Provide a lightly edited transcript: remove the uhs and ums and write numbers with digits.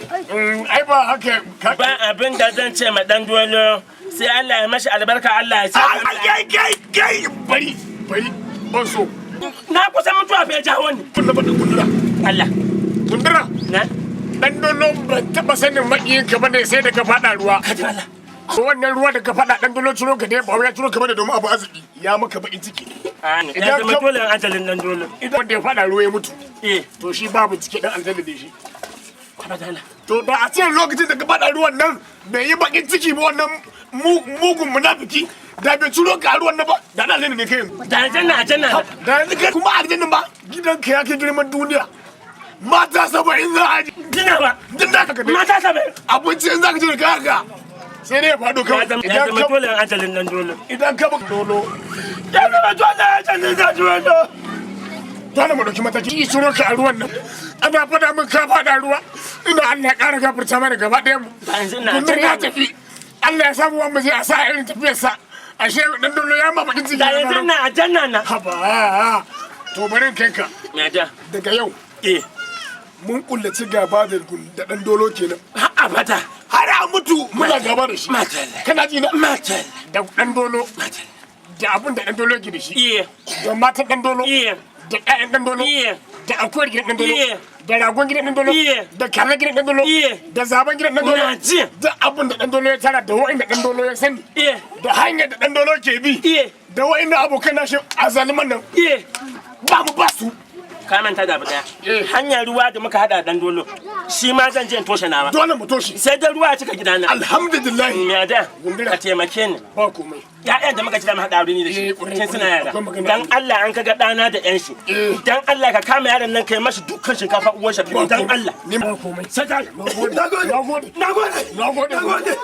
Ai ba haka ka Ba abin da zan ce ma dan dolo sai Allah ya mashi albarka, Allah ya sa. Ai, kai, kai, kai, bari, bari, ban so. Na kusa mutuwa fa ya jawo ni. Kunna ba gundura. Allah. Gundura. Na. Dan dolo ban taba sanin makiyin ka bane sai da ka fada ruwa. Ka ji Allah. Wannan ruwa da ka fada, dan dolo ciro ka dai, ba wai ya ciro ka bane domin abu arziki ya maka bakin ciki. Ya Idan zama dole ajalin dan dolo. Idan wanda ya fada ruwa ya mutu, Eh. to shi babu cike, dan aljanna ne shi. Kwaba da Allah. To da a ce lokacin da ka fada ruwan nan bai yi bakin ciki ba, wannan mugun munafiki, da bai ciro ka a ruwan nan ba, da dan aljanna ne kai yanzu. Da aljanna, aljanna. Da yanzu kai kuma aljanna ba, gidanka ya kai girman duniya, mata 70 za a ji. Gina ba. Duk da ka Mata 70. Abinci in za ka ci da kayan ka sai dai ya faɗo Ya kawai. zama ya Idan zama ka dole ajalin dan dolo. Idan ka dolo. Ya zama dole ajalin dan dolo. Dole mu ɗauki mataki. Ki ciro ka a ruwan nan, ana faɗa min ka faɗa ruwa, ina Allah ya ƙara gafarta mana gaba ɗayan mu. Ba yanzu ina Gundura ya aljanna. tafi, Allah ya samu wanda zai a sa irin tafiyarsa, ashe dan dolo ya ma bakin ciki. Da yanzu na aljanna na. Haba, to bari in kai ka. Me da? Daga yau Eh. mun kullaci gaba da dan dolo kenan. Har abada. Har a mutu muna gaba da shi. Madalla. Kana ji na? Madalla. Da dan dolo Madalla. da abun da dan dolo ke da shi, Eh. da matan dan dolo, Eh. da ƴaƴan dan dolo, Eh. da akuyar gidan dan dolo, Eh. da ragon gidan dan dolo, Eh. da karen gidan dan dolo, Eh. da zaben gidan dan dolo, Na ji. da abun da dan dolo ya tara, da wa'inda dan dolo ya sani, Eh. da hanyar da dan dolo ke bi, Eh. da wa'inda abokan nashi a zaliman nan, Eh. ba mu ba su. Ka manta da abu daya. Eh. Hanyar ruwa da muka hada dan dolo, shi ma zan je in toshe nawa. Dole mu toshe. Sai dai ruwa ya cika gidana. Alhamdulillah. Me da? Gundura. Ka taimake ni. Ba komai. Ya'yan da muka ci da mu haɗa aure ni da shi Eh, ƙwarai, tun suna ƙwarai, yara. akwai magana Dan aure. Allah an kaga ɗana da ƴan shi. Eh. Dan Allah ka kama yaron nan kai mashi dukkan shinkafa uwar shi Ba dan komai. Allah. Ni ba komai. Sai ka. Nagode. Nagode. Nagode. Nagode. Nagode. Nagode.